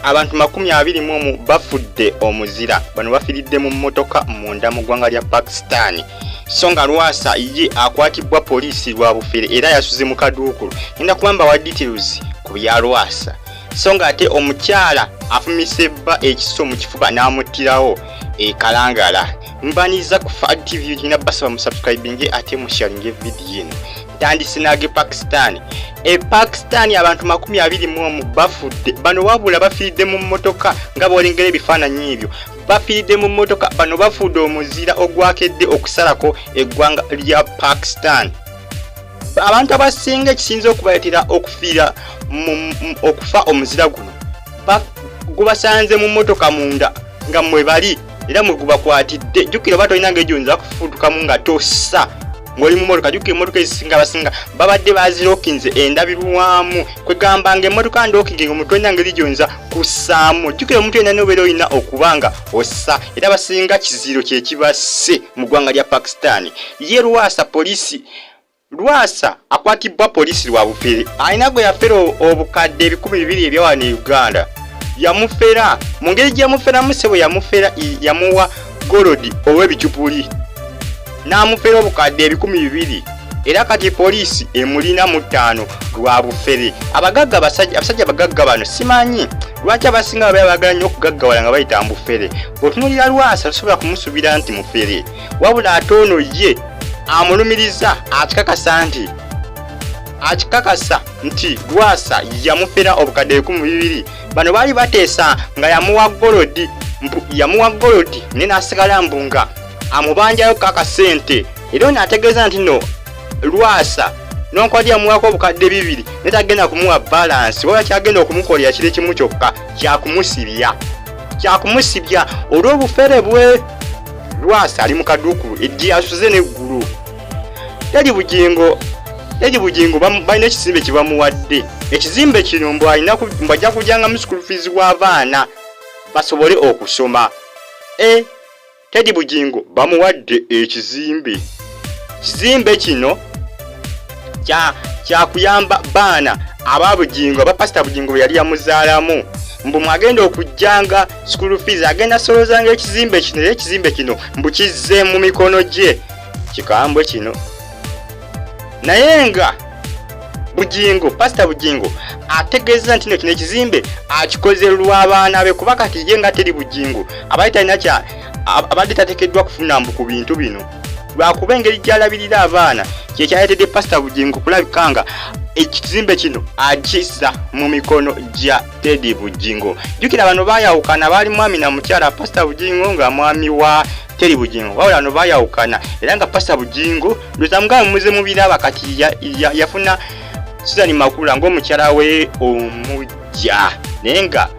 Abantu 21 bafudde omuzira. Bano bafiiridde mu mmotoka munda mu ggwanga lya Pakistan. So nga Lwasa ye akwatibwa poliisi lwa bufere era yasuze mu kaduukulu. Ngenda kuba mbawa details ku bya Lwasa. So nga ate omukyala afumise bba ekiso mu kifuba n'amuttirawo e Kalangala. Mbaniza ku Fad TV, ngenda basaba musubscribinge ate musharinge vidiyo eno. Ntandise nage Pakistan. E Pakistan abantu 21 bafudde. Bano wabula bafiiridde mu mmotoka nga bw'olengera ebifaananyi ebyo. Bafiiridde mu mmotoka. Bano bafudde omuzira ogwakedde okusalako eggwanga lya Pakistan. Abantu abasinga ekisinza okubaleetera okufiira okufa omuzira guno gubasanze mu mmotoka munda nga mwe bali era mwe gubakwatidde. Jjukira oba tolina ngeri gy'oyinza kufuutukamu nga tossa ng'oli mu mmotoka. Jjukira emmotoka ezisinga abasinga babadde bazirokinze endabirwamu, kwegamba nga emmotoka ndookinge nga omuntu tolina ngeri gy'oyinza kussaamu. Jjukira omuntu yenna nobeera olina okuba nga ossa, era abasinga kiziro kye kibasse mu ggwanga lya Pakistan. Ye Lwasa poliisi, Lwasa akwatibwa poliisi lwa bufere. Alina gwe yafera obukadde 2000 ebya wano e Uganda. Yamufera mu ngeri gye yamuferamu, ssebo, yamufera yamuwa golodi ow'ebicupuli n'amufera obukadde 2000, era kati poliisi emulina mu ttaano lwa bufere. Abagagga, abasajja abagagga bano simanyi lwaki abasinga babeera baagala nnyo okugaggawala nga bayita mu bufere. Bw'otunuulira Lwasa tosobola kumusuubira nti mufere, wabula ate ono ye amulumiriza akikakasa nti Lwasa yamufera obukadde 2000. Bano baali bateesa nga yamuwa golodi, mbu yamuwa golodi naye n'asigala mbu nga amubanjayo kakasente, era ono ategeeza nti no Lwasa nonkwadi yamuwako obukadde 2 naye tagenda kumuwa balance, wabula kyagenda okumukolera kiri kimu kyokka, kyakumusibya olw'obufere bwe. Lwasa ali mu kaduukulu ejje asuze n'eggulu. Teddy Bugingo, Teddy Bugingo balina ekizimbe kye bamuwadde. Ekizimbe kino mbu alina mbu ajja kujjangamu school fees w'abaana basobole okusoma. E Teddy Bugingo bamuwadde ekizimbe. Kizimbe kino kyakuyamba baana aba Bugingo, aba Pasita Bugingo bwe yali yamuzaalamu, mbu mwagenda okujjanga school fees, agenda solozanga ekizimbe kino, era ekizimbe kino mbu kizze mu mikono gye. Kikambwe kino, naye nga Bugingo, Pasita Bugingo ategeeza nti no kino ekizimbe akikoze lw'abaana be, kuba kati ye nga Teddy Bugingo abadde talina kya abadde tateekeddwa kufuna mbu ku bintu bino, lwakuba engeri gy'alabirira abaana kyekyaleetedde Pasita Bugingo kulabika nga ekizimbe kino akissa mu mikono gya Teddy Bugingo. Jjukira bano baayawukana, baali mwami na mukyala, Pasita Bugingo nga mwami wa Teddy Bugingo, wabula bano baayawukana era nga Pasita Bugingo ndowooza mugabe muze mubiraba kati yafuna Susan Makula ng'omukyala we omujja, naye nga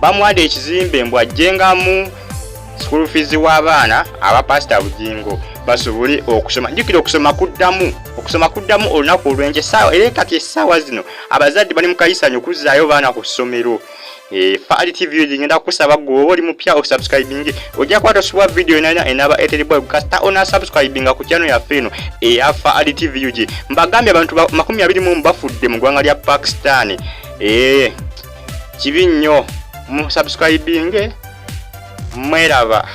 bamuwadde ekizimbe mbu ajjengamu school fees w'abaana aba Pasita Bugingo basobole okusoma. Jjukira okusoma kuddamu olunaku olw'enkya essaawa, era kati essaawa zino abazadde bali mu kayisanyo okuzzaayo baana ku ssomero. Faali TV, ngenda kusaba gwe oba oli mupya osubscribing, ojja kuba tosubwa video yonna enaaba eterebwa kasita ona subscribinga ku channel yaffe eno eya Faali TV UG. Mbagambye abantu 21 bafudde mu ggwanga lya Pakistan. Kibi nnyo, mu subscribing mweraba.